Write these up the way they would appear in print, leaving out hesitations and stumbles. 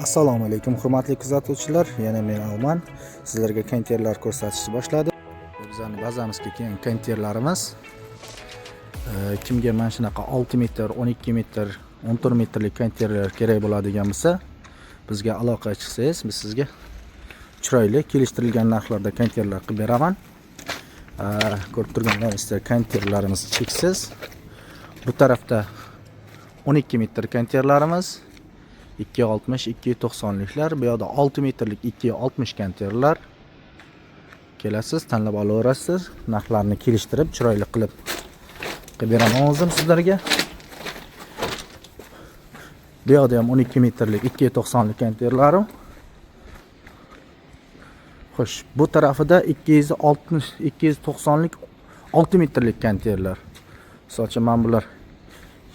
Assalomu alaykum, hurmatli kuzatuvchilar. Yana men, Alman, sizlarga konteynerlar ko'rsatishni boshladim. Bu bizani bazamizga kelgan konteynerlarimiz. Kimga mana shunaqa 6 metr, 12 metr, 14 metrlik konteynerlar kerak bo'ladigan bo'lsa, bizga aloqa chiqsangiz, biz sizga chiroyli kelishtirilgan narxlarda konteynerlar qilib beraman. Ko'rib turganlaringizda, konteynerlarimiz cheksiz. Bu tarafda 12 metr konteynerlarimiz, 2,60, 2,90liklar, bu yoqda 6 metrlik 2,60 konteynerlar. Kelasiz, tanlab olaverasiz. Narxlarni kelishtirib, chiroyli qilib beraman o'zim sizlarga. Bu yoqda ham 12 metrlik 2,90lik konteynerlarim. Xo'sh, bu tarafida 260, 290lik 6 metrlik konteynerlar. Misol uchun, mana bular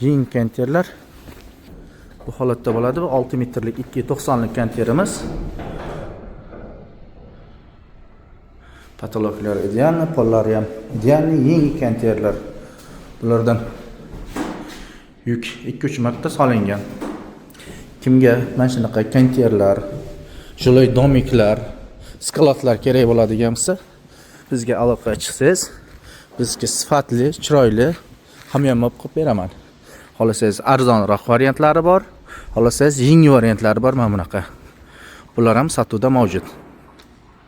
yangi konteynerlar. Bu holatda bo'ladi. Bu 6 metrlik 2,90lik konteynerimiz. Потолок lar идеальный, pollari ham идеальный, yangi konteynerlar. Bulardan yuk 2-3 marta solingan. Kimga mana shunaqa konteynerlar, жилой домик lar, склад lar kerak bo'ladigan bo'lsa, bizga aloqa chiqsangiz, bizga sifatli, chiroyli hamyonbop qilib beraman. Xohlasangiz, arzonroq variantlari bor, xohlasangiz, yangi variantlari bor mana bunaqa. Bular ham sotuvda mavjud.